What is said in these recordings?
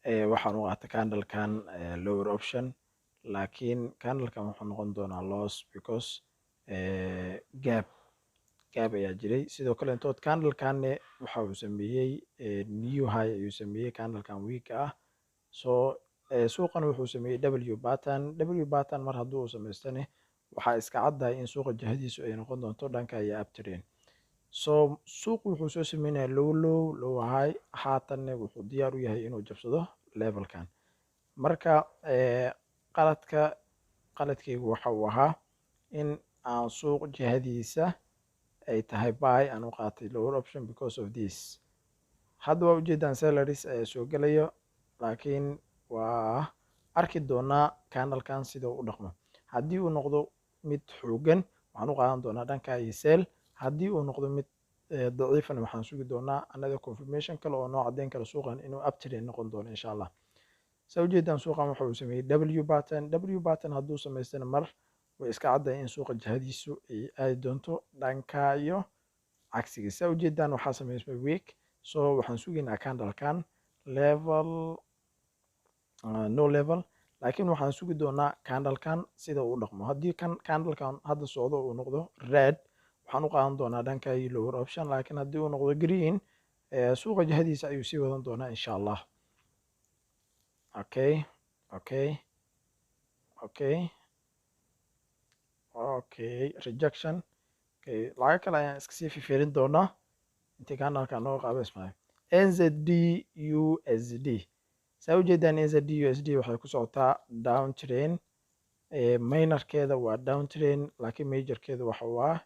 Waxaan u qaatay candlekan lower option, laakiin candlekan wuxuu noqon doonaa loss because gap ayaa jiray. Sidoo kale intood candlekanne waxa uu sameeyey new high ayuu sameeyey candlekan weak ah. So suuqan wuxuu sameeyey W pattern. W pattern mar haddii uu samaystane, waxaa iska caddahay in suuqa jihadiisu ay noqon doonto dhanka iyo uptrend. So suuqu wuxuu soo sameynaya low low, low high, haatanne wuxuu diyaar u yahay inuu jabsado levelkan. Marka qaladkaygu waxa uu ahaa in aan suuq jihadiisa ay tahay buy aan u qaatay lower option because of this. Hadda waa ujeedaan, sellers ayaa soo gelayo, laakiin waa arki doonaa candlekan sida uu u dhaqmo. Haddii uu noqdo mid xoogan, waxaan u qaadan doonaa dhanka iyo sell. Haddii uu noqdo mid daciifana, waxaan sugi doonaa another confirmation kale oo noo caddeyn kara suuqan inuu uptrend noqon doono, insha Allah. Saa ujeedaan, suuqan waxa uu sameeyey W pattern. W pattern hadduu samaystana, mar way iska caddahay in suuqa jihadiisu ay aadi doonto dhanka iyo cagsiga. Saa ujeedaan, waxaa samaysmay wick. So waxaan sugaynaa candlekan level, no level, laakiin waxaan sugi doonaa candlekan sida uu dhaqmo. Haddii kan candlekan hadda socdo uu noqdo red, waxaan u qaadan doonaa dhanka iyo lower option, laakiin haddii uu noqdo green, suuqa jihadiisa ayuu sii wadan doonaa, insha Allah. Okay, rejection. Okay, lacag kale ayaan iska sii fifirin doonaa intii candlekan nooga qaabaysmayo. NZD USD, saa ujeedaan, NZD USD waxay ku socotaa down trend. Minorkeeda waa down trend, laakiin majorkeeda waxa waa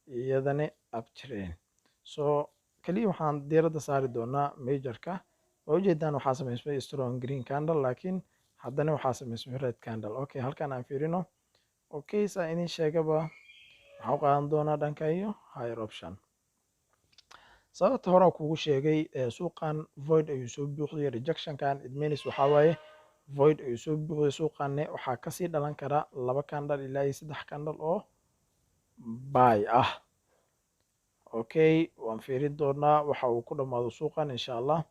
iyadana up trend. So kaliya waxaan diiradda saari doonaa majorka. Waa ujeedaan, waxaa samaysmay strong green candle, laakiin haddana waxaa samaysmay red candle. Okay, halkan aan fiirino. Okay, saa idin sheegaba, waxaan u qaadan doonaa dhanka iyo higher option. Sababta hore kugu sheegay, suuqan void ayuu soo buuxiyey. Rejectionkan, it means waxaa waaye void ayuu soo buuxiyey. Suuqanne waxaa kasii dhalan kara laba candle ilaa iyo saddex candle oo buy ah. Okay, waan fiirin doonaa waxa uu ku dhamaado suuqan, insha Allah.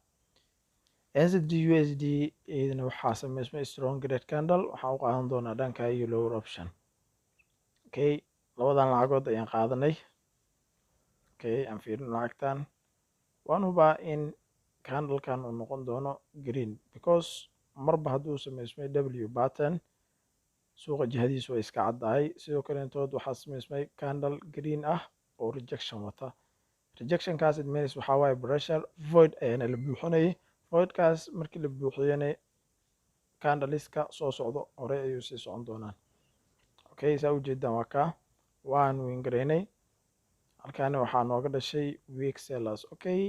NZD USD iyadana waxaa sameysmay strong red candle. Waxaan u qaadan doonaa dhanka iyo lower option. Okay, labadan lacagood ayaan qaadanay. Okay, aan fiirin lacagtan. Waan hubaa in candlekan uu noqon doono green because marba hadduu sameysmay W pattern, suuqa jihadiisu way iska caddahay. Sidoo kale intood waxaa sameysmay candle green ah oo rejection wata. Rejectionkaas, it means waxaa waaye pressure void ayaana la buuxinayay. Voidkaas markii la buuxiyana, candleska soo socdo horey ayuu sii socon doonaan. Okay, saa ujeedaan, waa kaa, waan win garaynay. Halkaani waxaa nooga dhashay weak sellers. Okay,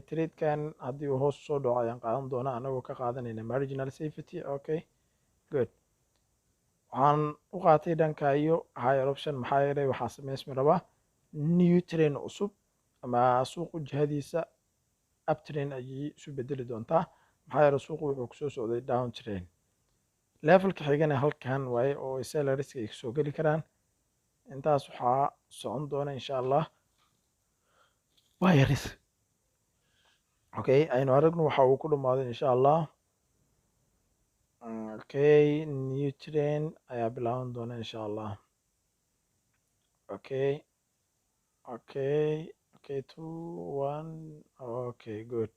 tradekan haddii uu hoos soo dhaco ayaan qaadan doonaa, anagoo ka qaadanayna marginal safety. Okay, good. Waxaan u qaatay dhanka iyo higher option, maxaa yeelay waxaa sameysmi rabaa new trend cusub ama suuqu jihadiisa uptrend ayay isu bedeli doontaa, maxaa yeelay suuqu wuxuu kusoo socday down trend. Levelka xigana halkan waaye oo sellerska ay kasoo geli karaan. Intaas waxaa socon doona, insha Allah, buyers. Okay, aynu aragno waxa uu ku dhamaaday, insha Allah. Okay, new trend ayaa bilaaban doona, insha Allah. Okay, two, one. Okay, good.